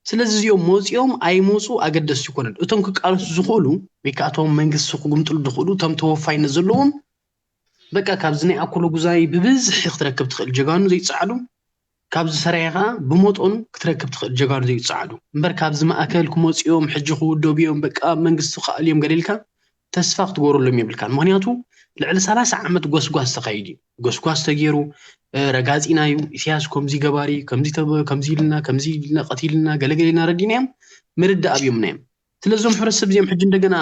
ስለዚ እዚኦም መፂኦም ኣይመፁ ኣገደስቲ ይኮነን። እቶም ክቃለሱ ዝኽእሉ ወይ ከዓ እቶም መንግስቲ ክጉምጥሉ ዝኽእሉ እቶም ተወፋይነት ዘለዎም በቃ ካብዚ ናይ ኣኮሎ ጉዛይ ብብዝሒ ክትረክብ ትኽእል ጀጋኑ ዘይፀዓዱ፣ ካብዚ ሰራየ ከዓ ብመጠኑ ክትረክብ ትኽእል ጀጋኑ ዘይፀዓዱ እምበር ካብዚ ማእከል ክመፅኦም ሕጂ ክውደቡ እዮም በቃ መንግስቲ ክኣል እዮም ገለ ኢልካ ተስፋ ክትገብረሎም የብልካን። ምክንያቱ ልዕሊ ሰላሳ ዓመት ጎስጓስ ተኻይዱ እዩ። ጎስጓስ ተገይሩ ረጋፂና እዩ። ኢሳያስ ከምዚ ገባሪ ከምዚ ኢልና ከምዚ ኢልና ቀቲልና ገለገለ ኢልና ረዲናዮም ምርዳእ ኣብዮምና እዮም። ስለዞም ሕብረተሰብ እዚኦም ሕጂ እንደገና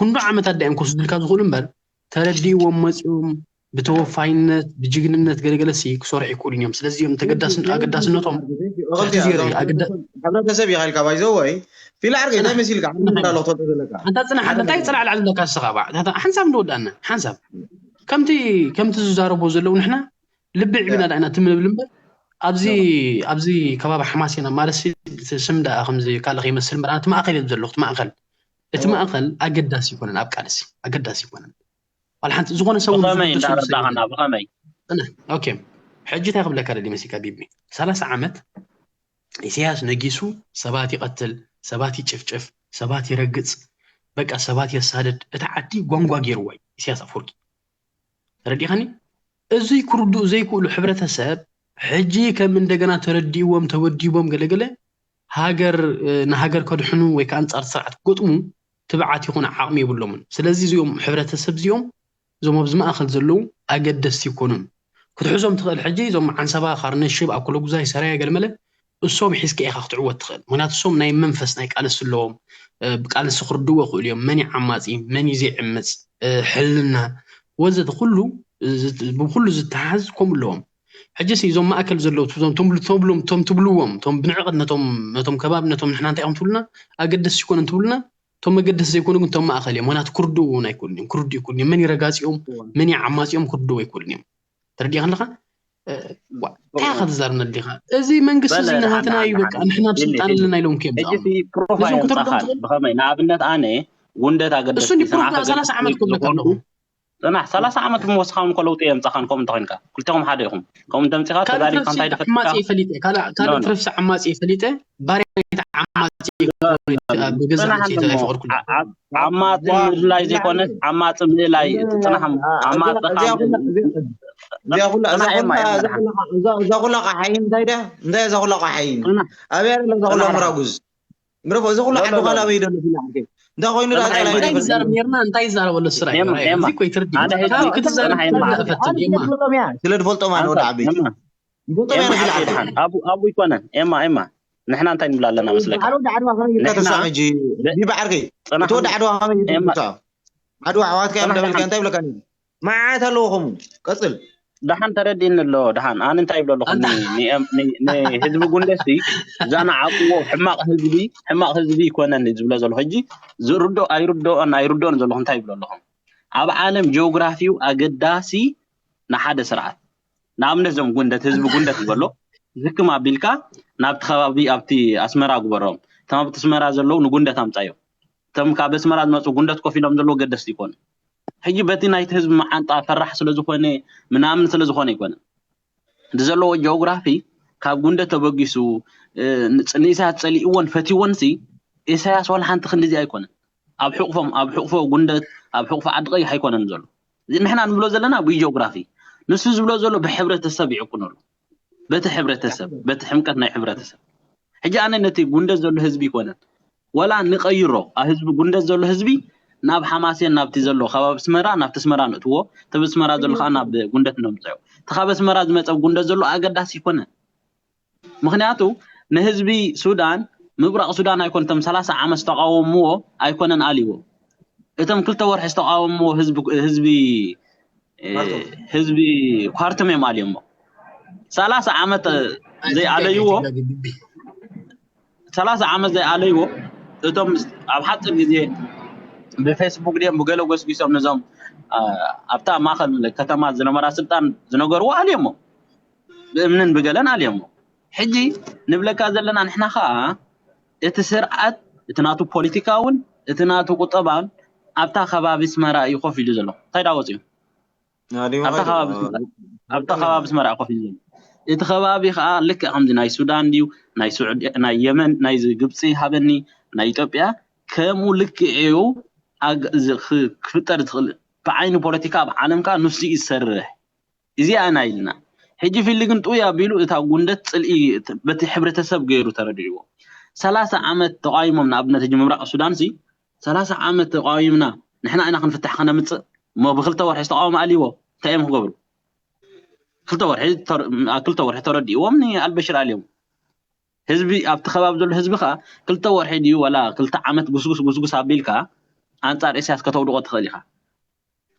ክንዶ ዓመታት ዳዮም ክወስድልካ ዝኽእሉ እምበር ተረዲእዎም መፂኦም ብተወፋይነት ብጅግንነት ገለገለ ሲ ክሰርሑ ይክእሉን እዮም። ስለዚ እዮም ተገዳስን ኣገዳስነቶም ትሕቲ ዜሮ እዩ። ኣገዳ- ሕብረተሰብ ኢኻ ኢልካ ባይዘው ወይ ፊል ዓርከይ እንታይ መሲልካ ዓንዲ እንዳሎ ክትፈልጦ ዘለካ ኣንታ ፅናሕ ኣለ እንታይ ፅላዕ ላዕሊ ኣለካ ንስኻ ባ ሓንሳብ እንደወዳእና ሓንሳብ ከምቲ ከምቲ ዝዛረቦ ዘለዉ ንሕና ልቢ ዕቢና ዳኢና ትምንብል እምበር ኣብዚ ኣብዚ ከባቢ ሓማሴና ማለት ስም ደኣ ከምዚ ካልእ ከይመስል እምበር ኣነ እቲ ማእኸል እየ ዘለኹ እቲ ማእኸል እቲ ማእኸል ኣገዳሲ ይኮነን ኣብ ቃልሲ ኣገዳሲ ይኮነን ዋላ ሓንቲ ዝኾነ ሰብ እውን ብኸመይ ዝግድሶ እንዳረዳኸና ብኸመይ ኦኬ ሕጂ እንታይ ክብለካ ደሊ መሲልካ ቢቢ ሰላሳ ዓመት ኢሳያስ ነጊሱ ሰባት ይቐትል ሰባት ይጭፍጭፍ ሰባት ይረግፅ በቃ ሰባት የሳድድ እታ ዓዲ ጓንጓ ገይርዋ እዩ ኢሳያስ ኣፈወርቂ ተረዲኻኒ እዙይ ክርድኡ ዘይክእሉ ሕብረተሰብ ሕጂ ከም እንደገና ተረዲእዎም ተወዲቦም ገለገለ ሃገር ንሃገር ከድሕኑ ወይ ከዓ ኣንፃር ስርዓት ክገጥሙ ትብዓት ይኹን ዓቕሚ የብሎምን። ስለዚ እዚኦም ሕብረተሰብ እዚኦም እዞም ኣብዚ ማእኸል ዘለዉ ኣገደስቲ ይኮኑን። ክትሕዞም ትኽእል ሕጂ እዞም ዓንሰባ፣ ካርነሽብ፣ ኣኮለጉዛይ፣ ሰራየ፣ ገለመለ እሶም ሒዝካ ኢኻ ክትዕወት ትኽእል። ምክንያቱ እሶም ናይ መንፈስ ናይ ቃልሲ ኣለዎም። ብቃልሲ ክርድዎ ይኽእሉ እዮም። መን እዩ ዓማፂ፣ መን እዩ ዘይዕምፅ፣ ሕልና ወዘተ ኩሉ ብኩሉ ዝተሓዝ ከምኡ ኣለዎም። ሕጂ ሲ እዞም ማእከል ዘለዉ እዞም ትብሉ ተብሎም እቶም ትብልዎም እቶም ብንዕቀት ነቶም ነቶም ከባቢ ነቶም ንሕና እንታይ እዮም ትብሉና ኣገደስቲ ይኮነን ትብሉና እቶም መገደስቲ ዘይኮኑ ግን እቶም ማእከል እዮም ምክንያቱ ክርድኡ እውን ኣይክእሉን እዮም ክርድኡ ይክእሉን እዮም መን ይረጋፂኦም መን ይዓማፂኦም ክርድኡ ኣይክእሉን እዮም ተረዲእካ ኣለካ እንታይ ኢኻ ትዛረብ ነዲኻ እዚ መንግስቲ እዚ ናሃትና እዩ በቃ ንሕና ብስልጣን ኣለና ኢሎም እዮም ዝኣምኑ ሕጂ ፕሩፍ ኣየምፃኻን ብኸመይ ንኣብነት ኣነ ጉንደት ኣገደስቲ እሱ ፕሩፍ ሰላሳ ዓመት ክብለካ ኣለኹ ፅናሕ ሰላሳ ዓመት ምወስኻውን እኮ ለውጢ የምፃኻን ከምኡ እንተኮይንካ ክልተኹም ሓደ ኢኹም ከምኡ እንተምፂኻ ተጋዲልካ እንታይ ዓማፂ ፈሊጠ ካልእ ትረፍሲ ዓማፂ ፈሊጠ ባርያት ዓማፂ ብገዛ ፈቀድኩ ዓማፂ ምድላይ ዘይኮነስ ዓማፂ ምእላይ ፅናሕ ዓማፂ እዛ ኩላ ቃሓይን እንታይ ድያ እንታይ እዛ ኩላ ቃሓይን ኣብያ እዛ ኩላ ምራጉዝ ምረፎ እዚ ኩሉ ዓዲ ኳላ ኣበይ ደሎ ፊላ ዓርከይ እንታይ ኮይኑ ደኣ ጸላይ እንታይ ይዛረብ ኔርና እንታይ ይዛረብ ኣሎ ስራይ እዚ እኮ ይትርዲ ክትዛረብ ትርዳእ ፈትን ኤማ ስለ ድፈልጦም ኣነ ወደ ዓበይቲ ኣቡ ይኮነን ኤማ ኤማ ንሕና እንታይ ንብል ኣለና መስለካ ዓድዋ ከመይ ይከተሳ ሕጂ ቢባ ዓርከይ እቲ ወደ ዓድዋ ከመይ ይከተሳ ዓድዋ ኣሕዋትካ እዮም ደበልካ እንታይ ይብለካ መዓት ኣለዎ ከምኡ ቀፅል ደሓን ተረዲእኒ ኣሎ ደሓን ኣነ እንታይ ይብሎ ኣለኹ ንህዝቢ ጉንደሲ እዛ ንዓቅዎ ሕማቅ ህዝቢ ሕማቅ ህዝቢ ይኮነኒ ዝብሎ ዘለኹ ሕጂ ዝርዶ ኣይርዶኦን ኣይርዶኦን ዘለኹ እንታይ ይብሎ ኣለኹ ኣብ ዓለም ጂኦግራፊው ኣገዳሲ ንሓደ ስርዓት ንኣብነት ዞም ጉንደት ህዝቢ ጉንደት ዝበሎ ዝክም ኣቢልካ ናብቲ ከባቢ ኣብቲ ኣስመራ ግበሮም እቶም ኣብቲ ኣስመራ ዘለዉ ንጉንደት ኣምፃዮም እቶም ካብ ኣስመራ ዝመፁ ጉንደት ኮፍ ኢሎም ዘለዉ ገደስቲ ይኮኑ ሕጂ በቲ ናይቲ ህዝቢ መዓንጣ ፈራሕ ስለዝኾነ ምናምን ስለዝኾነ ኣይኮነን እቲ ዘለዎ ጂኦግራፊ ካብ ጉንደት ተበጊሱ ንኢሳያስ ፀሊእዎን ፈትዎን ሲ ኢሳያስ ዋላ ሓንቲ ክንዲዚ ኣይኮነን ኣብ ሕቁፎም ኣብ ሕቁፎ ጉንደት ኣብ ሕቁፎ ዓዲ ቀይሕ ኣይኮነን ዘሎ ንሕና ንብሎ ዘለና ብጂኦግራፊ ንሱ ዝብሎ ዘሎ ብሕብረተሰብ ይዕቁነሉ በቲ ሕብረተሰብ በቲ ሕምቀት ናይ ሕብረተሰብ ሕጂ ኣነ ነቲ ጉንደት ዘሎ ህዝቢ ይኮነን ወላ ንቀይሮ ኣብ ህዝቢ ጉንደት ዘሎ ህዝቢ ናብ ሓማሴን ናብቲ ዘሎ ከባቢ ኣስመራ ናብቲ ኣስመራ ንእትዎ ተብ ኣስመራ ዘሎ ከዓ ናብ ጉንደት ነምፅዖ እቲ ካብ ኣስመራ ዝመፀ ጉንደት ዘሎ ኣገዳሲ ይኮነን ምክንያቱ ንህዝቢ ሱዳን ምብራቅ ሱዳን ኣይኮን እቶም ሰላሳ ዓመት ዝተቃወምዎ ኣይኮነን ኣልዎ እቶም ክልተ ወርሒ ዝተቃወምዎ ህዝቢ ህዝቢ ካርቱም እዮም ኣልዮሞ ሰላሳ ዓመት ዘይኣለይዎ ሰላሳ ዓመት ዘይኣለይዎ እቶም ኣብ ሓፂር ግዜ ብፌስቡክ ድም ብገለ ጎስጊሶም ነዞም ኣብታ ማእከል ከተማ ዝነበራ ስልጣን ዝነገርዎ ኣልዮሞ ብእምንን ብገለን ኣልዮሞ ሕጂ ንብለካ ዘለና ንሕና ከዓ እቲ ስርዓት እቲ ናቱ ፖለቲካውን እቲ ናቱ ቁጠባን ኣብታ ከባቢ ኣስመራ እዩ ኮፍ ኢሉ ዘሎ እንታይ ዳ ወፅዩ ኣብታ ከባቢ ኣስመራ ኮፍ ኢሉ ዘሎ እቲ ከባቢ ከዓ ልክዕ ከምዚ ናይ ሱዳን ድዩ፣ ናይ ስዑዲ፣ ናይ የመን፣ ናይ ግብፂ ሃበኒ፣ ናይ ኢትዮጵያ ከምኡ ልክዕ እዩ። ኣግ- ዝ- ክ- ክፍጠር ዝኽእል ብዓይኒ ፖለቲካ ኣብ ዓለም ከዓ ንሱ እዩ ዝሰርሕ። እዚኣ ኢና ኢልና። ሕጂ ፊሊ ግን ጥውይ ኣቢሉ እታ ጉንደት ፅልኢ በቲ ሕብረተሰብ ገይሩ ተረዲእዎ። ሰላሳ ዓመት ተቃዊሞም፣ ንኣብነት ሕጂ ምብራቅ ሱዳን ሲ ሰላሳ ዓመት ተቃዊምና ንሕና ኢና ክንፍታሕ ከነምፅእ እሞ ብክልተ ወርሒ ዝተቃወሙ ኣልዎ እንታይ እዮም ክገብሩ? ክልተ ወርሒ ተር- ኣብ ክልተ ወርሒ ተረዲእዎም ንኣልበሽር ኣልዮም። ህዝቢ ኣብቲ ከባቢ ዘሎ ህዝቢ ከዓ ክልተ ወርሒ ድዩ ዋላ ክልተ ዓመት ጉስጉስ ጉስጉስ ኣቢልካ ኣንፃር እስያስ ከተውድቆ ትኽእል ኢኻ።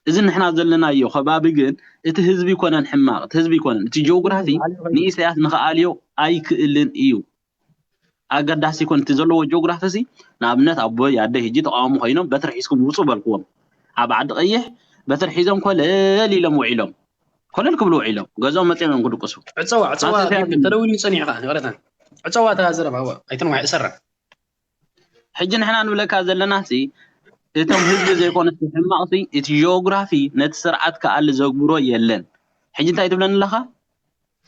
እዚ ንሕና ዘለናዮ ከባቢ ግን እቲ ህዝቢ ይኮነን ሕማቕ፣ እቲ ህዝቢ ይኮነን፣ እቲ ጂኦግራፊ ንኢሳያስ ንኽኣልዮ ኣይክእልን እዩ። ኣገዳሲ ይኮን እቲ ዘለዎ ጂኦግራፊ ሲ ንኣብነት ኣቦይ ኣደይ ሕጂ ተቃውሞ ኮይኖም በትሪ ሒዝኩም ውፁ በልክዎም። ኣብ ዓዲ ቀይሕ በትሪ ሒዞም ኮለል ኢሎም ውዒሎም፣ ኮለል ክብሉ ውዒሎም፣ ገዝኦም መፅዮም እዮም ክድቅሱ። ዕፀዋ ዕፀዋ ናቲ ኢሳያስ እዩ። ተደዊሉ ጸኒሕካ ይቅረታ። ዕፀዋ እታ ዘረባ እዋ ኣይተንዋሕ እሰራ። ሕጂ ንሕና ንብለካ ዘለና ሲ እቶም ህዝቢ ዘይኮነ ሲ ሕማቕ ሲ እቲ ጂኦግራፊ ነቲ ስርዓት ክኣሊ ዘግብሮ የለን። ሕጂ እንታይ ትብለኒ ኣለኻ?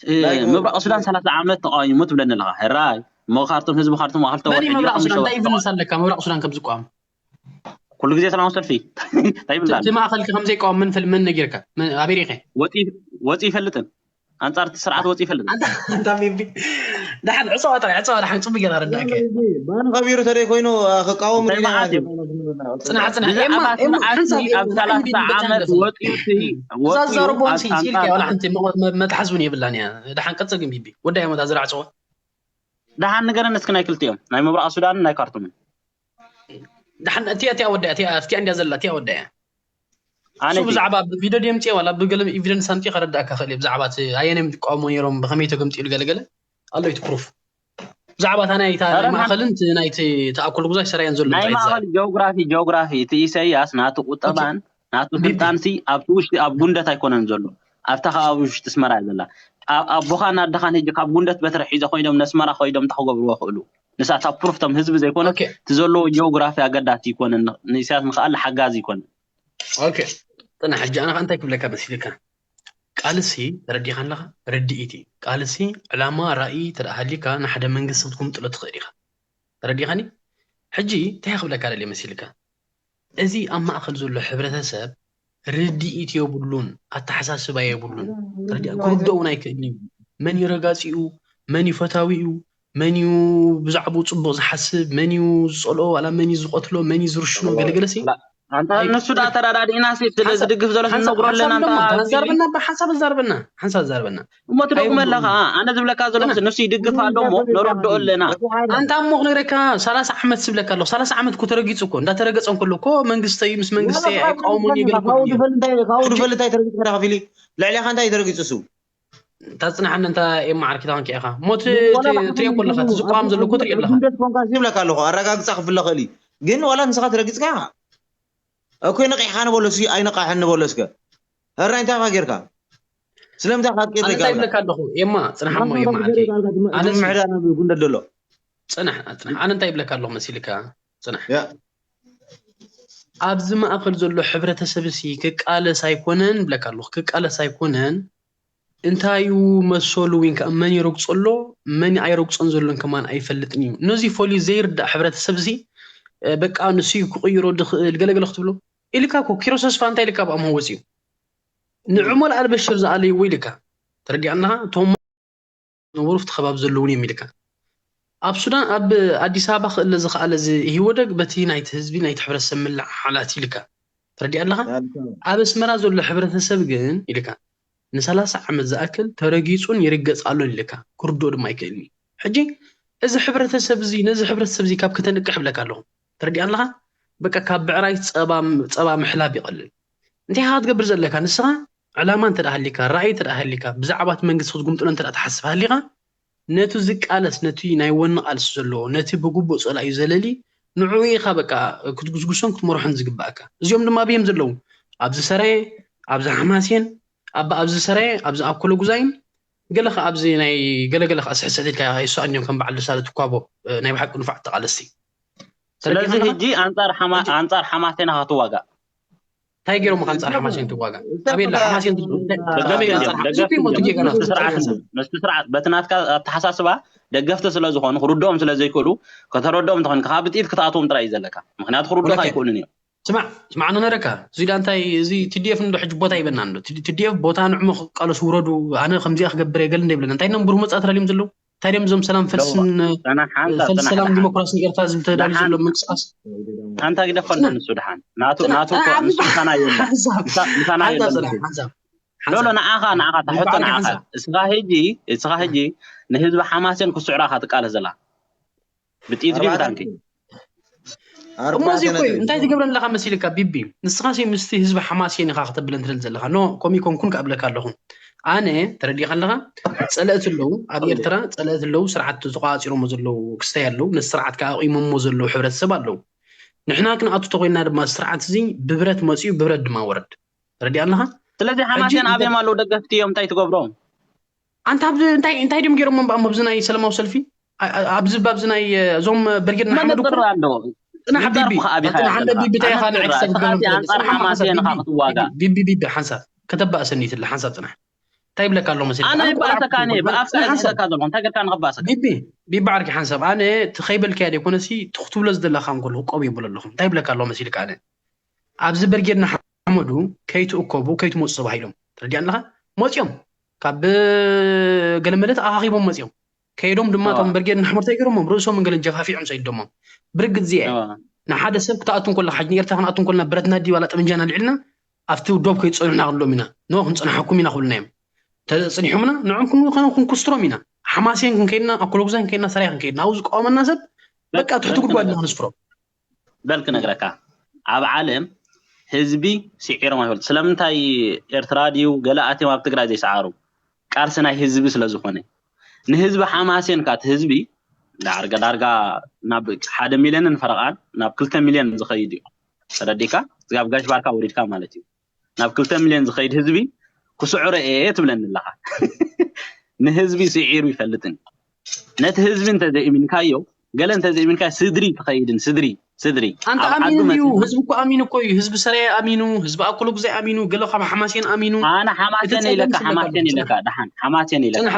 እ፣ ናይ ምብራቕ ሱዳን ሰላሳ ዓመት ተቃዊሙ ትብለኒ ኣለኻ። ሕራይ እሞ ካርቱም ህዝቢ ካርቱም ኣክልተ መን ወርሒ እዩ ድዩ ምብራቕ ሱዳን? እንታይ ሓሙሽተ ወርሒ ይብል ተቃዊሙ? ኣለካ ምብራቕ ሱዳን ከም ዝቋም? ኩሉ ግዜ ሰላማዊ ሰልፊ እንታይ ይብል እቲ ኣሎ? እቲ ማእኸል ከ ከም ዘይቋም መን ፈል መን ነጊርካ? መን ኣበይ ርኢኸ? ወፂ ወፂ ይፈልጥን ኣንፃር እቲ ስርዓት ወፂ ይፈልጥን። ኣንታ ኣንታ ቢቢ ደሓን ዕፀዋ ጥራይ ዕፀዋ ደሓን ፅቡቅ ጌርካ ረዳእከ። ባን ከቢሩ ተደይ ኮይኑ ክቃወም እንታይ ሪኢና መዓት እዩ? ፅናሕ ፅናሕ ኤማ ብዛዕባ ኤማ ሓንሳብ ስርዓት ኣብ ንዓይ ሰላሳ ንቢቢ ዓመት በጃ ወፂኡ ሲ እዛ ወፂኡ ዘረቦን ሲ ኣንፃር ሲልካ ዋላ ሓንቲ መ- መ- መትሓዝ እውን የብላን እያ። ደሓን ቀፅል ግን ቢቢ ወዳይ ሞታ ዝራዕፅዋ ደሓን ንገረን እስኪ ናይ ክልቲኦም ናይ ምብራቕ ሱዳንን ናይ ካርቱምን። ደሓን እቲያ እቲያ ወዳያ እቲያ ኣብቲያ እንዲያ ዘላ እቲያ ወዳያ ኣነ እሱ ብዛዕባ ብቪዲዮ ድምፂ ዋላ ብገለ ኤቪደንስ ኣምፂ ከረዳእካ ክእል ብዛዕባ እቲ ኣየነም ዝቃወሞ ነይሮም ብከመይ ተገምፂሉ ገለገለ ኣሎ እቲ ፕሩፍ ብዛዕባ እታ ናይ እታ ናይ ማእኸልን እቲ ናይቲ ተኣኮል ጉዛይ ሰራየን ዘሎ ናይ ጥራይ ማእኸል ጀኦግራፊ ጀኦግራፊ እቲ ኢሳያስ ናቱ ቁጠባን ናቱ ስልጣንሲ ኣብቲ ውሽጢ ኣብ ጉንደት ኣይኮነን ዘሎ ኣብታ ከባቢ ውሽጢ ስመራ እያ ዘላ ኣቦኻን ኣደኻን ሕጂ ካብ ጉንደት በትሪ ሒዞ ኮይዶም ነስመራ ኮይዶም እንታይ ክገብርዎ ክእሉ ንሳታ ፕሩፍ ቶም ህዝቢ ዘይኮነ እቲ ዘለዎ ጂኦግራፊ ኣገዳሲ ይኮነ ንኢሳያስ ምክኣል ሓጋዚ ይኮነ ኦኬ ጥና ሕጂ ኣነ እንታይ ክብለካ መሲልካ ቃልሲ ተረዲኻ ኣለኻ ርድኢት እዩ ቃልሲ ዕላማ ራእይ ተደኣ ሃሊካ ንሓደ መንግስቲ ክትጉምጥሎ ትኽእል ኢኻ ተረዲኻኒ ሕጂ እንታይ ክብለካ ደልየ መሲልካ እዚ ኣብ ማእኸል ዘሎ ሕብረተሰብ ርድኢት የብሉን ኣተሓሳስባ የብሉን ክርድኦ እውን ኣይክእልን እዩ መን እዩ ረጋፂኡ መን እዩ ፈታዊ እዩ መን እዩ ብዛዕባኡ ፅቡቅ ዝሓስብ መን እዩ ዝፀልኦ ዋላ መን እዩ ዝቀትሎ መን እዩ ዝርሽኖ ገለገለ ሲ ኣንታ ንሱ ዳ ተረዳዲእና ሲ ስለ ዝድግፍ ዘሎ ንነግሮ ኣለና ኣንታ ዛርበና ሓንሳብ ዛርበና ሓንሳብ ዛርበና እሞ ትደግመ ኣለኻ ኣነ ዝብለካ ዘለኹ ንሱ ይድግፍ ኣሎ እሞ ነረድኦ ኣለና ኣንታ እሞ ክነግረካ ሰላሳ ዓመት ዝብለካ ኣለኹ ሰላሳ ዓመት እኮ ተረጊፁ እኮ እንዳተረገፀ እንከሎ እኮ መንግስተይ ምስ መንግስተይ ኣይቃወሞን እዩ ገለ ካብኡ ድፈልጥ እንታይ ተረጊፅካ ዳኸፊሊ ልዕሊኻ እንታይ ተረጊፁ እሱ ታጽናሓኒ እንታ ኤማ ዓርኪታ ኮንካ ኢኻ ሞት ትሪኦ ከለኻ እቲ ዝቋም ዘሎ እኮ ትሪኦ ኣለኻ ጉንደት ኮንካ ይብለካ ኣለኹ ኣረጋግፃ ክፍለ ክእል እዩ ግን ዋላ ንስኻ ትረጊፅካ ኢኻ እኮ ነቂሕካ ንበሎ ሲ ኣይነቃሕን ንበሎ እስከ ህራይ እንታይ ኢኻ ጌርካ ስለምንታይ ኢኻ ቂር ኣነ እንታይ ጌርካ ይብለካ ኣለኹ ኤማ ጽንሓ እሞ ኤማ ዓርከይ ኣነ ሲ ምሕዳር ናብ ጉንደት ዘሎ ጽንሕ ጽንሕ ኣነ እንታይ ይብለካ ኣለኹ መሲልካ ጽንሕ ያ ኣብዚ ማእኸል ዘሎ ሕብረተሰብ ሲ ክቃለስ ኣይኮነን ይብለካ ኣለኹ ክቃለስ ኣይኮነን እንታይ እዩ መሰሉ ወይን ከዓ መን ይረግፆ ኣሎ መን ኣይረግፆን ዘሎን ከማን ኣይፈልጥን እዩ ነዚ ፈልዩ ዘይርዳእ ሕብረተሰብ እዚ በቃ ንሱ እዩ ክቕይሮ ድኽእል ገለገለ ክትብሎ ኢልካ እኮ ኪሮስ ተስፋ እንታይ ኢልካ ብኣምሆ ወፂኡ ንዑመር ኣልበሽር ዝኣለይዎ ኢልካ ተረዲኣና ቶም ዝነበሩ ኣብቲ ከባቢ ዘለውን እዮም ኢልካ ኣብ ሱዳን ኣብ ኣዲስ ኣበባ ክእለ ዝኽኣለ እዚ ህወደግ በቲ ናይቲ ህዝቢ ናይቲ ሕብረተሰብ ምልዕዓላት ኢልካ ትረዲእ ኣለኻ ኣብ ኣስመራ ዘሎ ሕብረተሰብ ግን ኢልካ ንሰላሳ ዓመት ዝኣክል ተረጊጹን ይርገጽ ኣሎን ኢልካ ክርድኦ ድማ ኣይክእልን እዩ ሕጂ እዚ ሕብረተሰብ እዚ ነዚ ሕብረተሰብ እዚ ካብ ከተንቅሕ ይብለካ ኣለኹ ትረዲእ ኣለኻ በቃ ካብ ብዕራይ ጸባ ምሕላብ ይቐልል እንታይ ኢኻ ክትገብር ዘለካ ንስኻ ዕላማ እንተ ሃሊካ ራእይ እንተ ሃሊካ ብዛዕባ እቲ መንግስቲ ክትጉምጥሎ እንተ ትሓስብ ሃሊኻ ነቲ ዝቃለስ ነቲ ናይ ወኒ ቃልሲ ዘለዎ ነቲ ብግቡእ ጸላኢ ዘለሊ ንዕኡ ኢኻ በቃ ክትጉስጉሶን ክትመርሖን ዝግባእካ እዚኦም ድማ ኣበይ እዮም ዘለዉ ኣብዚ ሰራየ ኣብዚ ሓማሴን ኣብ ኣብዚ ሰራየ ኣብዚ ኣኮለ ጉዛይን ገለ ከ ኣብዚ ናይ ገለገለ ከ ስሕስሕት ኢልካ ይሰኣን እዮም ከም በዓል ደሳለ ትኳቦ ናይ ብሓቂ ንፉዓት ተቃለስቲ ስለዚ ሕጂ ኣንጻር ሓማ ኣንጻር ሓማሴን ኢኻ ክትዋጋእ እንታይ ገይሮም ከ ኣንጻር ሓማሴን ትዋጋእ? ኣበይ ኣላ ሓማሴን? ደገፍቲ እዮም፣ ደገፍቲ እዮም። ምስቲ ስርዓት፣ ምስቲ ስርዓት በቲ ናትካ ኣተሓሳስባ ደገፍቲ ስለ ዝኾኑ ክርድኦም ስለ ዘይክእሉ ከተረድኦም እንተኾይንካ ካብ ብጥይት ክትኣትዎም ጥራይ እዩ ዘለካ። ምክንያቱ ክርዱኻ ኣይክእሉን እዮም። ስማዕ ስማዕ ንነረካ እዙይ ዳ እንታይ እዚ ቲዲኤፍ እንዶ ሕጂ ቦታ ይበና እንዶ ቲዲኤፍ ቦታ ንዕሞ ክቃለሱ ውረዱ። ኣነ ከምዚኣ ክገብር የገል እንደ ይብለና እንታይ ነም ብሩህ መጻት ተዳልዮም ዘለዉ እንታይ ድም እዞም ሰላም ፈልስን ፈልስ ሰላም ዲሞክራሲ ኤርትራ ዝብል ተዳልዩ ዘሎ ምንቅስቃስ ሓንታ ግደፈሉ ንሱ ድሓን ናቱ ናቱ እኮ ንሱ ምሳና የለን ምሳና የለን ሎሎ ንዓኻ ንዓኻ ታሕቶ ንዓኻ እስኻ ሕጂ እስኻ ሕጂ ንህዝቢ ሓማሴን ክስዕራ ኢኻ ትቃለስ ዘላ ብጥይት ድዩ ብታንኪ እሞ እዚ እኮ እዩ እንታይ ትገብረኒ ኣለኻ መሲልካ ቢቢ ንስኻሲ ምስቲ ህዝቢ ሓማሴን ኢኻ ክተብለን ትደሊ ዘለኻ ኖ ኮሚ ኮንኩን ክኣብለካ ኣለኹ ኣነ ተረዲኻ ኣለኻ ጸለእቲ ኣለዉ ኣብ ኤርትራ ጸለእቲ ኣለዉ ስርዓት ተቋፂሮሞ ዘለዉ ክስታይ ኣለዉ ነቲ ስርዓት ከዓ ኣቑሞሞ ዘለዉ ሕብረተሰብ ኣለዉ ንሕና ክንኣቱ ተኮይና ድማ ስርዓት እዚ ብብረት መፅዩ ብብረት ድማ ወረድ ተረዲኣ ኣለኻ ስለዚ ሓማሴን ኣብዮም ኣለዉ ደገፍቲ እዮም እንታይ ትገብሮም ኣንታ ኣብዚ እንታይ እንታይ ድም ገይሮሞ እምበኣሞ ኣብዚ ናይ ሰላማዊ ሰልፊ ኣብዚ ኣብዚ ናይ እዞም ብርጌድ ንሓመድ እኮ ኣለዎ ጽናሕ ቢቢ ጽናሕ እንደ ቢቢ እንታይ ኢኻ ንዓይ ክሰብ ክገብር ኣንጻር ሓማሴን ኢኻ ክትዋጋ ቢቢ ቢቢ ሓንሳብ ከተባእሰኒ ትለ ሓንሳብ ጽናሕ እንታይ ይብለካ ኣሎ መሲል ኣነ ይባእሰካ ኣነ ብኣፍካ ይባእሰካ ዘሎ እንታይ ገርካ ንኽባእሰካ ቢቢ ቢቢ ዓርኪ ሓንሳብ ኣነ ትኸይበልካያ ደይኮነሲ ትኽትብሎ ዝደለኻ እንኮሎ ቆብ ይብሎ ኣለኹ እንታይ ይብለካ ኣሎ መሲልካ ኣነ ኣብዚ ብርጌድ ንሓመዱ ከይትእከቡ ከይትመፁ ተባሂሎም ተረዲኣ ኣለኻ መፂኦም ካብ ገለመለ ተኣኻኺቦም መፂኦም ከይዶም ድማ እቶም ብርጌድ ንሓመዱ እንታይ ገይሮሞም ርእሶምን ገለን ጀፋፊዖም ሰይዶሞም ብርግድ እዚኣ ንሓደ ሰብ ክትኣቱ እንኮለካ ሓጅ ንኤርትራ ክንኣቱ እንኮለና ብረትና ድዩ ዋላ ጠመንጃና ልዕልና ኣብቲ ዶብ ከይትፀንሑና ክንብሎም ኢና ኖ ክንፀናሓኩም ኢና ክብሉና እዮም ተፅኒሖምና ንዖም ክንክስትሮም ኢና ሓማሴን ክንከይድና ኣኮሎጉዛይ ክንከይድና ሰራይ ክንከይድና ኣብኡ ዝቃወመና ሰብ በቃ ትሕቲ ጉድጓድ ኢና ክንስፍሮ በል ክነግረካ ኣብ ዓለም ህዝቢ ስዒሮም ኣይፈልጡ ስለምንታይ ኤርትራ ድዩ ገለ ኣትዮም ኣብ ትግራይ ዘይሰዓሩ ቃልሲ ናይ ህዝቢ ስለ ዝኾነ ንህዝቢ ሓማሴን ካት ህዝቢ ዳርጋ ዳርጋ ናብ ሓደ ሚልዮንን ፈረቓን ናብ ክልተ ሚልዮን ዝኸይድ እዩ ተረዲካ ኣብ ጋሽ ባርካ ወሪድካ ማለት እዩ ናብ ክልተ ሚልዮን ዝኸይድ ህዝቢ ክስዕሮ እየ ትብለኒ ኣለኻ ንህዝቢ ስዒሩ ይፈልጥን ነቲ ህዝቢ እንተዘይእሚንካዮ ገለ እንተዘይእሚንካዮ ስድሪ ትኸይድን ስድሪ ስድሪ ኣንተ ኣሚኑ እዩ ህዝቢ እኮ ኣሚኑ እኮ እዩ ህዝቢ ሰረየ ኣሚኑ ህዝቢ ኣኩሉ ግዜ ኣሚኑ ገለ ካብ ሓማሴን ኣሚኑ ኣነ ሓማሴን ኢለካ ሓማሴን ኢለካ ደሓን ሓማሴን ኢለካ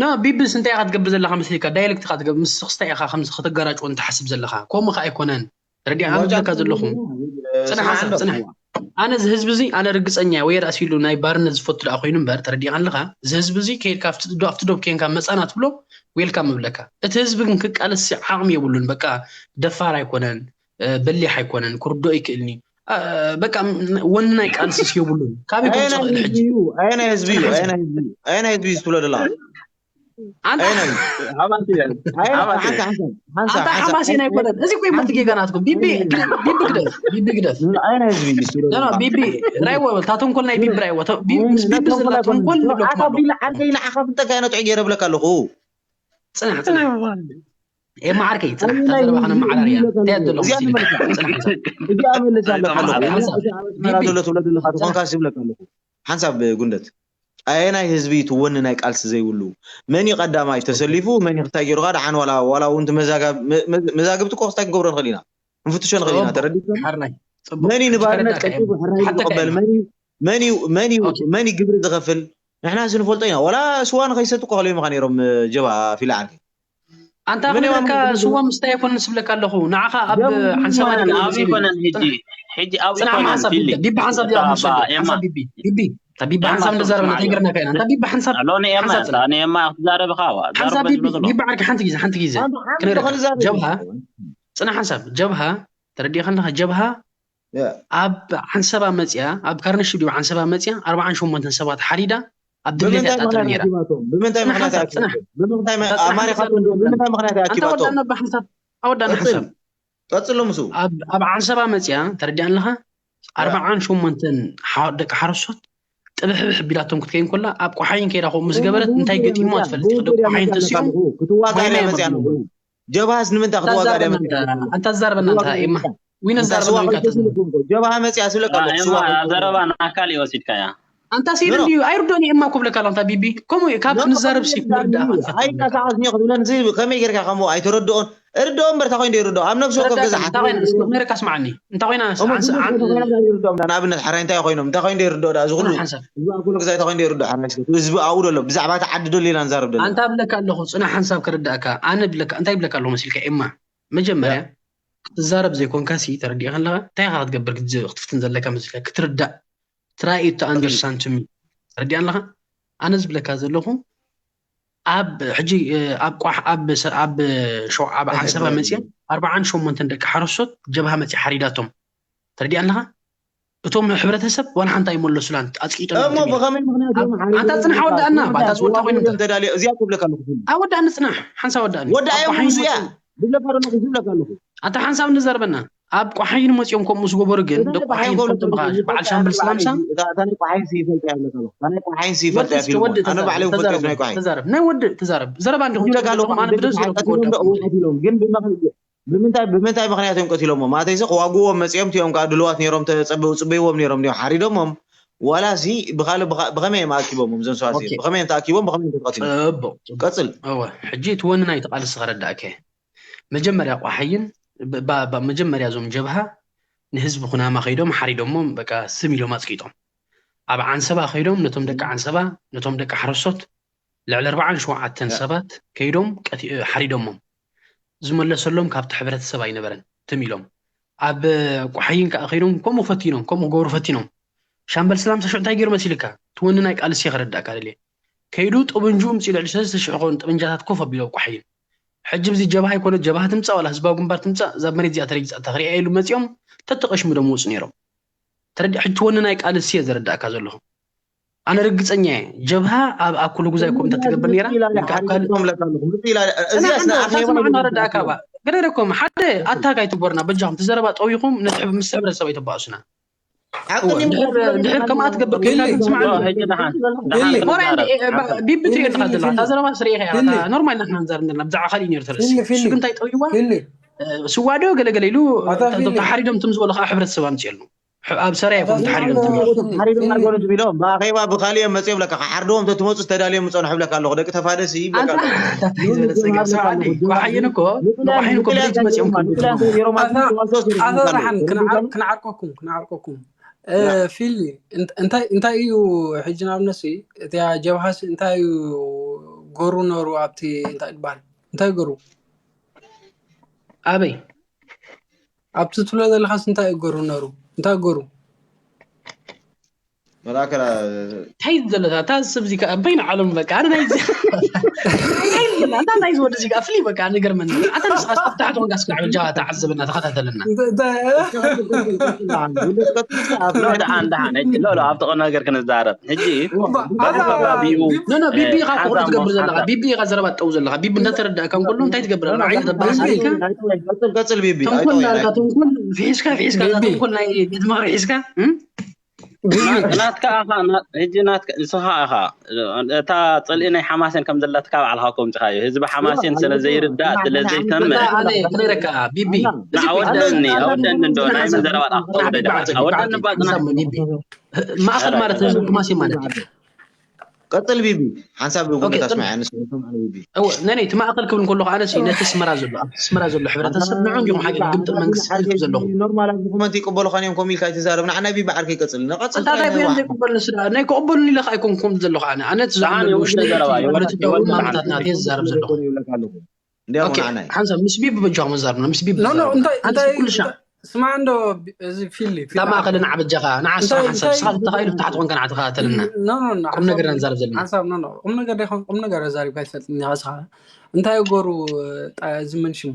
ና ቢብስ እንታይ ኢኻ ትገብር ዘለኻ መስሊካ ዳይሌክት ኢኻ ትገብር ምስ ስኽስታ ኢኻ ከምዚ ከተጋራጭወን ትሓስብ ዘለኻ ከምኡ ከ ኣይኮነን ተረዲኻ ዝብለካ ዘለኹ ጽናሕ ሓሳብ ጽናሕ ኣነ እዚ ህዝቢ እዚ ኣነ ርግጸኛ ወይ ራእሲ ኢሉ ናይ ባርነት ዝፈቱ ደኣ ኮይኑ እምበር ተረዲኻ ኣለኻ እዚ ህዝቢ እዚ ከይድካ ኣብቲ ዶ ኣብቲ ዶብ ኬንካ መጻና ትብሎ ዌልካም እብለካ እቲ ህዝቢ ግን ክቃለስ ዓቕሚ የብሉን በቃ ደፋር ኣይኮነን በሊሕ ኣይኮነን ክርዶ ይክእልኒ በቃ ወኒ ናይ ቃልስስ የብሉን ካበይ ክምፅእ ክእል ሕጂ ኣየናይ ህዝቢ እዩ ኣየናይ ህዝቢ እዩ ኣየናይ ህዝቢ እዩ ትብሎ ዘለኻ ኣንታ ሓማሴን ኣይኮነን እዚ ኮይ መቲ ጌጋ ናትኩም ቢቢ ግደፍ ቢቢ ግደፍ ቢቢ ግደፍ ቢቢ ራይዎ በል ታተንኮል ናይ ቢቢ ራይዎ ምስ ቢቢ ዘላ ተንኮል ንብለኩም ዓርከይ ንዓኻ ፍልጠካ ነጥዑ ገይረ ብለካ ኣለኹ ጽናሕ ጽናሕ ኤማ ዓርከይ ጽናሕ ታዘረባ ከነመዓራርያ እንታይ ዘለኹ ሓንሳብ ጉንደት ኣየናይ ህዝቢ ትወኒ ናይ ቃልሲ ዘይብሉ መን እዩ ቀዳማይ ተሰሊፉ መን ክታይ ገይሩካ ደሓን ዋላ ዋላ እውን መዛግብቲ ኮ ክስታይ ክንገብሮ ንኽእል ኢና ክንፍትሾ ንኽእል ኢና ተረዲእካ መን እዩ ንባርነት ቀልጢፉ ሕራይ ዝቕበል መን እዩ መን እዩ መን እዩ መን እዩ ግብሪ ዝኸፍል ንሕና እዚ ንፈልጦ ኢና ዋላ ስዋ ንኸይሰቱ እኮ ከለዩ ምኻ ነይሮም ጀባ ፊላ ዓርከይ ኣንታ ክነግረካ ስዋ ምስታይ ኣይኮነን ስብለካ ኣለኹ ንዓኻ ኣብ ሓንሳብ ይኮነን ሕጂ ሕጂ ኣብ ይኮነን ፊሊ ቢቢ ሓንሳብ ዲያ መሰ ሓንሳብ ቢቢ ቢቢ ቢቢ ሓንሳብ እንደዛረበና እንታይ ገርና ካይና እንታይ ቢቢ ሓንሳብ ሎኒ ኤማ ንኤማ ክትዛረብ ካ ሓንሳብ ቢቢ ቢቢ ዓርኪ ሓንቲ ግዜ ሓንቲ ግዜ ክነግረካ ጀብሃ ጽና ሓንሳብ ጀብሃ ተረዲኻ ኣለኻ ጀብሃ ኣብ ዓንሰባ መፅያ ኣብ ካርነሽ ድዩ ዓንሰባ መፅያ ኣርባዓን ሸሞንተን ሰባት ሓሪዳ ኣብ ድሌት እያ ትኣትር ነይራ። ብምንታይ ምክንያት ኣኪባቶም? ብምንታይ ምክንያት ኣኪባቶም? ኣወዳና ሓንሳብ ቀፅሎ ምስ ኣብ ዓንሰባ መፅያ ተረዲኣ ኣለኻ ኣርባዓን ሸሞንተን ደቂ ሓረሶት ጥብሕብሕ ቢላቶም ክትከይን ኮላ ኣብ ቆሓይን ከይዳ ከምኡ ምስ ገበረት እንታይ ገጢሞ ትፈልጥ ደቂ ቆሓይን ተሲኦም ክትዋጋ ጀብሃስ ንምንታይ ክትዋጋ ድያ መፂኣ? ኣንታ ትዛረበና ኣንታ ኤማ ዊነ ትዛረበና ወይ ካተ ጀብሃ መፂኣ ስብለካ ኣለኹ ስዋ ዘረባ ንኣካል እዩ ወሲድካያ። ኣንታ ሲሪ ድዩ ኣይርዶን እዩ ኤማ እኮ ብለካ ኣሎ ኣንታ ቢቢ ከምኡ እዩ ካብ ንዛረብ ሲ ክርዳእ ኣይንቀሳቐስ እኒኦ ክትብለኒ እዚ ከመይ ጌርካ ከምኡ ኣይተረድኦን እርድኦ እምበር እንታይ ኮይኑ ይርድኦ ኣብ ነብሲ ወከፍ ገዛ ሓንቲ እንታይ ኮይና እስኪ ክነረካ ስማዓኒ እንታይ ኮይና እሞ ሓንሳ ብዙሕ እንተ ኮይና እንታይ ይርድኦም ንኣብነት ሓራይ እንታይ ኮይኖም እንታይ ኮይኑ ይርድኦ ዳ እዚ ኩሉ ሓንሳ እዚ ኣብ ኩሉ ግዜ እንታይ ኮይኑ ይርድኦ ሓራይ ህዝቢ ኣብኡ ደሎ ብዛዕባ እቲ ዓዲ ደሎ ኢና ንዛረብ ደሎ ኣንታ ብለካ ኣለኹ ጽና ሓንሳብ ክርዳእካ ኣነ ብለካ እንታይ ብለካ ኣለኹ መሲልካ ኤማ መጀመርያ ክትዛረብ ዘይኮንካ ሲ ተረዲእካ ኣለካ እንታይ ኢካ ክትገብር ክትፍትን ዘለካ መሲልካ ክትርዳእ try to understand to me ተረዲእ ኣለካ ኣነ ዝብለካ ዘለኹ ኣብ ሕጂ ኣብ ቋሕ ኣብ ኣብ ሸው ኣብ ዓንሰባ መፅኦም ኣርባዓን ሸሞንተን ደቂ ሓረስቶት ጀብሃ መፅያ ሓሪዳቶም ተረዲእ ኣለካ እቶም ሕብረተሰብ ዋላ ሓንቲ ኣይመለሱላን ኣፅቂጦም እዮም እሞ ትብል። ብኸመይ ምክንያት እዮም ሓሪዶም ኣንታ ፅናሕ ወዳእና ባታ ዝወልታ ኮይኑ ተዋጊኦም ተዳልዮ እዚኣ ክብለካ ኣለኩ ኣወዳእኒ ፅናሕ ሓንሳ ወዳእኒ ወዳእዮም ቋሒን ምስ እያ መፅኦም- ብለካ ደሞ ዝብለካ ኣለኩ ኣታ ሓንሳብ ንዛርበና ኣብ ቋሓይን መፅኦም ከምኡ ዝገበሩ ግን እዛ ደቂ ቋሓይን ቋሒን ከብሎ ትፈልጥም ኢኻ በዓል ሻምበል ስላምሳ እታ ናይ ቋሓይን ስይፈልጥ ያለካ ኣለኩ እታ ናይ ቋሓይን ስይፈልጥ ወዲ ያ ፊልም ወዲ ኣነ ባዕለይ ፈልጥ ናይ ቋሓይን ተዛረብ ናይ ወዲ ተዛረብ ዘረባ እንዲኹም ይብለካ ኣለኩ ኣነ ብደስ ኢሎም ክወደኩም ግን ብመ- ብምንታይ ብምንታይ ምክንያት እዮም ቀቲሎሞ ማለተይሰ ክዋግዎም መፅኦም ቲኦም ከዓ ድልዋት ነይሮም ተፀበው ፅበይዎም ነይሮም ዲዮም ሓሪዶሞም ዋላ ሲ ብካልእ ብካ- ብከመይ እዮም ኣኪቦሞም እዞም ሰባት ኦኬ። እዚኦም ብከመይ እዮም ተኣኪቦም ብከመይ እዮም ተቀቲሎም ፅቡቅ ቀፅል እወ ሕጂ እቲ ወንናይ ተቃልሲ ከረዳእከ መጀመርያ ቋሓይን ብ- ባ- ባ- መጀመርያ እዞም ጀብሃ ንህዝቢ ኩናማ ከይዶም ሓሪዶሞም በቃ ስም ኢሎም ኣፅቂጦም ኣብ ዓንሰባ ከይዶም ነቶም ደቂ ዓንሰባ ነቶም ደቂ ሓረስቶት ልዕሊ ኣርባዓን ሸውዓተን ሰባት ከይዶም ቀቲ- ሓሪዶሞም ዝመለሰሎም ካብቲ ሕብረተሰብ ኣይነበረን ትም ኢሎም ኣብ ቋሓይን ከዓ ከይዶም ከምኡ ፈቲኖም ከምኡ ክገብሩ ፈቲኖም ሻምበል ሰላም ተሽዑ እንታይ ገይሩ መሲልካ ትወኒ ናይ ቃልሲ ከረዳእካ ደልየ ከይዱ ጠበንጅኡ ምፅኡ ልዕሊ ሰለስተ ሽሕ ክኸውን ጠበንጃታት ኮፍ ኣቢሉ ኣብ ቋሓይን ሕጂ ብዚ ጀብሃ ይኮነ ጀብሃ ትምፃእ ዋላ ህዝባዊ ግንባር ትምፃእ እዛ መሬት እዚኣ ተረጊፃ እታ ክሪኣ ኢሉ መፂኦም ተተቐሽሙ ዶ ምውፁ ነይሮም ተረዲ ሕጂ ትወኒ ናይ ቃልሲ እየ ዘረዳእካ ዘለኹ ኣነ ርግፀኛ እየ ጀብሃ ኣብ ኣኩሉ ጉዛይ ኮም ተትገብር ነይራ እዚኣ ስነ ኣኼባ ረዳእካ ገደረኮም ሓደ ኣታክ ኣይትግበርና በጃኹም ትዘረባ ጠዊኹም ነቲ ምስ ሕብረተሰብ ኣይተባእሱና ድሕር ከምኣ ትገብር ኮይና ግን ስማዕ ቢቢ ትሪኦ ኣለካ ዘለካ እታ ዘረባ ስርኢኻ ኖርማል ናሕና ንዛር ዘለና ብዛዕባ ካሊእ ነይሩ ተርእሲ ሽግ እንታይ ጠዊዋ ስዋዶ ገለገለ ኢሉ ተሓሪዶም ትም ዝበሉ ከዓ ሕብረተሰብ ኣምፅየሉ ኣብ ሰራይ ይኹን ተሓሪዶም ትም ሓሪዶም ናጎኑ ትም ኢሎም ብኣኼባ ብካሊኦም መፅኦም ለካ ሓርዶም ተትመፁ ዝተዳልዮም ምፀንሑ ብለካ ኣለኹ ደቂ ተፋደሲ ይብለካ ኣለኹ ሓየን እኮ ንቑሓይን እኮ ብለይቲ መፅኦም ኣቶ ብርሃን ክንዓርቀኩም ክንዓርቀኩም ፊሊ እንታይ እንታይ እዩ ሕጂ ንኣብነት እቲያ ጀብሃስ እንታይ እዩ ገሩ ነሩ ኣብቲ እንታይ ይበሃል እንታይ ገሩ ኣበይ ኣብቲ ትብሎ ዘለካስ እንታይ እዩ ገሩ ነሩ እንታይ ገሩ መላከላ እንታይ እዩ ዘለካ እታ ሰብ እዚ ከዓ በይን ዓለም በቃ ኣነ ናይ እዚ እንታይ እዩ ዘለና እታ ናይ ዝወዲ እዚ ከዓ ፍልይ በቃ ንገርመኒ ኣታ ንስኻ እስካ ብታሕቲ ኮንካ እስካ ዕብጃ ተዓዘበና ተኸታተለና ሎ ደሓን ደሓን ሕጂ ሎ ሎ ኣብቲ ቁም ነገር ክንዛረብ ሕጂ ኣባቢኡ ኖ ኖ ቢቢ ኢኻ እኮ ክትገብር ዘለካ ቢቢ ኢኻ ዘረባ ትጠው ዘለካ ቢቢ እንዳተረዳእካ እንከሎ እንታይ ትገብር ኣለካ ዓይነ ተባሳሪካ ቀጽል ቀጽል ቢቢ ተንኮል ናልካ ተንኮል ፊሒስካ ፊሒስካ እዛ ተንኮል ናይ ቤት ምኽሪ ሒዝካ እም? ናትካ ኣኻ ሕጂ ናትካ ንስኻ ኣኻ እታ ጽልኢ ናይ ሓማሴን ከም ዘለትካ ባዕልኻ ኮምጽኻዮ ህዝቢ ሓማሴን ስለ ዘይርዳእ ስለ ዘይሰምዕ ኣነ ክነረካ ቢቢ ኣወደኒ ኣወደኒ እንዶ ናይ መዘረባ ኣወደኒ ባጽና ማእኸል ማለት ህዝቢ ሓማሴን ማለት እዩ ቀጽል ቢቢ ሓንሳብ ኦኬ፣ ጉብታ ጽቡቅ። ስማዕ ኣንስ ቶም ኣነ ቢቢ እወ ነነይ እቲ ማእኸል ክብል ከለኹ ኣነሲ ነቲ ኣስመራ ዘሎ ኣብቲ ኣስመራ ዘሎ ሕብረተሰብ ንዑ እንዲኹም ሓገዝ ግምጥል መንግስቲ ዝህብ ዘለኹ ኖርማል ኣብዚ ኮመንት ይቅበሉ ኻን እዮም ኮሚልካ ኣይትዛረብ ንዓና ቢቢ ዓርከይ ቀጽል ነቐጽል እንታይ ቢኦም ዘይቅበሉ ስዳ ናይ ክቕበሉኒ ኢለ ኣይኮንኩም ዘለኹ ኣነ ኣነ እቲ ዝኣመሉ ውሽጠይ ዘረባ ማለት ይወድን ማምታት ናተይ ዝዛረብ ዘለኹ ይብለካ ኣለኹ እንዲያው ኦኬ ንዓና እዩ ሓንሳብ ምስ ቢቢ በጃኹም መዛርብና ምስ ቢቢ ኖ ኖ ተዛረቡ። እንታይ ኣነ እንታይ ኩሉ ሻዕ ስማዕ እንዶ እዚ ፊሊ እታ ማእኸል ንዓበጃኻ ንዓሳ ሓንሳብ ስኻ ተኻኢሉ ብታሕቲ ኮንካ ንዓትኻ ተልና ኖ ኖ ኖ ቁም ነገር ኢና ንዛረብ ዘለና ሓንሳብ ኖ ኖ ቁም ነገር ዲኻ ቁም ነገር ኣዛሪብካ ይፈልጥኒ ኢኻ ስኻ እንታይ ገሩ እዚ መን ሽሙ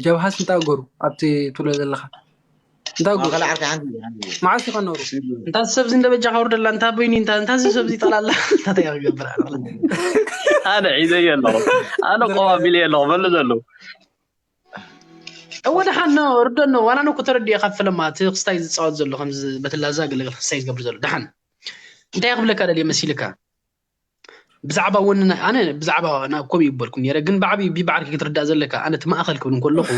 ጀብሃስ እንታይ ገሩ ኣብቲ ትብሎ ዘለኻ እንታይ ገሩ ማእኸል ዓርከይ ሓንቲ ሓንቲ መዓስ ኢኻ ነሩ እንታ ሰብዚ እንደ በጃኻ ውርደላ እንታ በይኒ እንታ እንታ ሰብዚ ጠላላ እንታይ ክገብር ኣነ ሒዘዮ ኣለኹ ኣነ ቆባቢለ ኣለኹ በሉ ዘለዉ እወ ደሓን ኖ ርዶ ኖ ዋላ ኖ ተረዲኦ ካብ ፈለማ እቲ ክስታይ ዝፃወት ዘሎ ከምዚ በትላዛ ገለገለ ክስታይ ዝገብር ዘሎ ደሓን እንታይ ክብለካ ደልየ መሲልካ ብዛዕባ ወንና ኣነ ብዛዕባ ናብ ኮም ይበልኩም ነረ ግን ብዓብዩ ቢባዕርኪ ክትርዳእ ዘለካ ኣነ እቲ ማእኸል ክብል እንከለኹ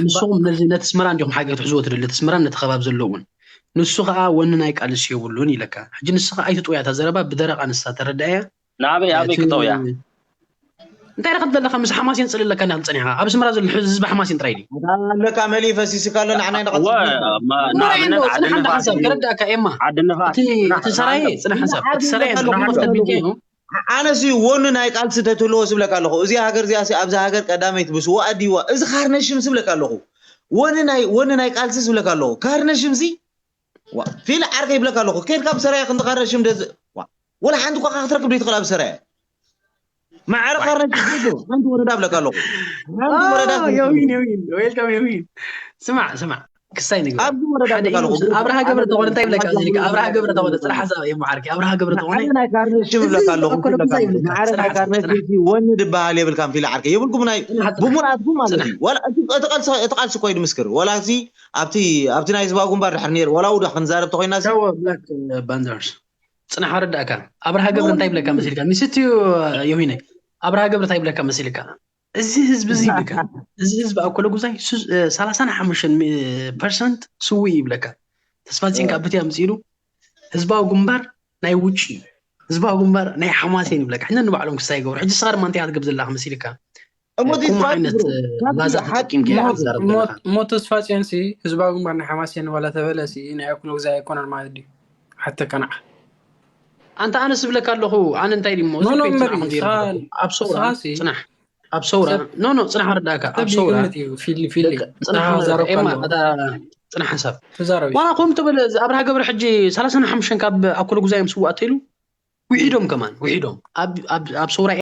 ንስኹም ነዚ ነቲ ስመራ እንዲኹም ሓቂ ክትሕዝዎ ትደሊ እቲ ስመራ ነቲ ከባብ ዘለውን ንሱ ከዓ ወኒ ናይ ቃልስ የብሉን ኢለካ ሕጂ ንስኻ ኣይትጥውያ እታ ዘረባ ብደረቕ ኣንስታ ተረዳእያ ንኣበይ ኣበይ ክጠውያ እንታይ ረኸት ዘለካ ምስ ሓማሴን ጽልለካ እንዳም ጸኒኻ ኣብ ኣስመራ ዘሎ ህዝቢ ሓማሴን ጥራይ ድዩ? ኣለካ መሊ ፈሲስካ ኣሎ ንዓና ወ ንኣብነት ዓዲ ንፋስ ከረዳእካ ኤማ ዓዲ ንፋስ እቲ ሰራየ ጽናሕ ሓሳብ እቲ ሰራየ ጽናሕ መፍተት ብንቲኑ ኣነሲ ወኒ ናይ ቃልሲ ተትህልዎ ስብለካ ኣለኹ። እዚ ሃገር እዚኣ ኣብዚ ሃገር ቀዳመይቲ ብስዋ ኣዲዋ እዚ ካርነሽም ስብለካ ኣለኹ። ወኒ ናይ ወኒ ናይ ቃልሲ ስብለካ ኣለኹ። ካርነሽም ሲ ፊል ዓርከ ይብለካ ኣለኹ። ከይድካ ብሰራየ ክንዲ ካርነሽም ደዝ ወላ ሓንቲ ኳ ክትረክብ ደይትኽእል ኣብ ሰራየ ማዕረ ካርነሽም ሓንቲ ወረዳ ብለካ ኣለኹ። ሓንቲ ወረዳ ዮዊን ዮዊን ዌልካም ዮዊን ስማዕ ስማዕ ክሳይ ንግበር ኣብዚ ወረዳ ሓደ ኣለካ ኣለኹ። ኢሉ ኣብርሃ ገብረ ተኾነ እንታይ ይብለካ እዚ ልካ ኣብርሃ ገብረ ተኾነ ጽረ ሓሳብ እዩ መዓርኪ ኣብርሃ ገብረ ተኾነ ማዕረ ናይ ካርነሽም ይብለካ ኣለኹ። ኣኮለ ጉዛይ ይብለካ ማዕረ ጽረ ናይ ሓሳብ ካርነሽም ጽረ ሲ ወኒ ድበሃል የብልካን ፊል ዓርከ የብልኩምናይ ጽረ ሓሳብ ብሙናትኩም ማለት ጽረ እዩ። ዋላ እቲ እቲ ቃልሲ እቲ ቃልሲ እኮ ይድምስክር ዋላ እዚ ኣብቲ ኣብቲ ናይ ህዝባዊ ግንባር ድሕር ነይሩ ዋላ ውዳ ክንዛረብ ተኮይና ሲ ዳዋ ብላክ ባንደርስ ጽናሕ ኣረዳእካ ኣብርሃ ገብረ እንታይ ይብለካ መሲልካ ንስቲ ዮሂነ ኣብርሃ ገብረ እንታይ ይብለካ መሲልካ እዚ ህዝቢ እዚ ይብለካ እዚ ህዝቢ ኣኮለ ጉዛይ ሰላሳን ሓሙሽተን ፐርሰንት ስውእ ይብለካ ተስፋ ጽንካ ብቲ ኣምፅኢሉ ህዝባዊ ግንባር ናይ ውጭ እዩ ህዝባዊ ግንባር ናይ ሓማሴን ይብለካ ሕነ ንባዕሎም ክሳይ ይገብሩ ሕጂ ስኻ ድማ እንታይ ክትገብር ዘለካ መሲልካ እሞ ከምኡ ዓይነት ላዛ ተጠቂምካ ክትዛረብ ዘለካ እሞ ተስፋ ፅዮን ሲ ህዝባዊ ግንባር ናይ ሓማሴን ዋላ ተበለ ሲ ናይ ኣኩሎ ግዛ ኣይኮነን ማለት ድዩ ሓተካ ንዓ ኣንተ ኣነ ስብለካ ኣለኹ ኣነ እንታይ ድሞ ኖ ኖ እምበሪ ኣብ ሰውራ ንስኻሲ ጽናሕ ኣብ ሰውራ ኖ ኖ ጽናሕ ኣረዳእካ ኣብ ሰብ ሰውራ ይግምት እዩ ፊል ፊል ጽናሕ ተዛረብካ ኤማ ኣለኹ እታ ጽናሕ ሓሳብ ተዛረብ ዋላ ከምኡ ተበለ እዚ ኣብርሃ ገብረ ሕጂ ሰላሳን ሓሙሽተን ካብ ኣኮሎ ጉዛዮም ስዋእ ተይሉ ውሒዶም ከማን ውሒዶም ኣብ ኣብ ኣብ ሰውራ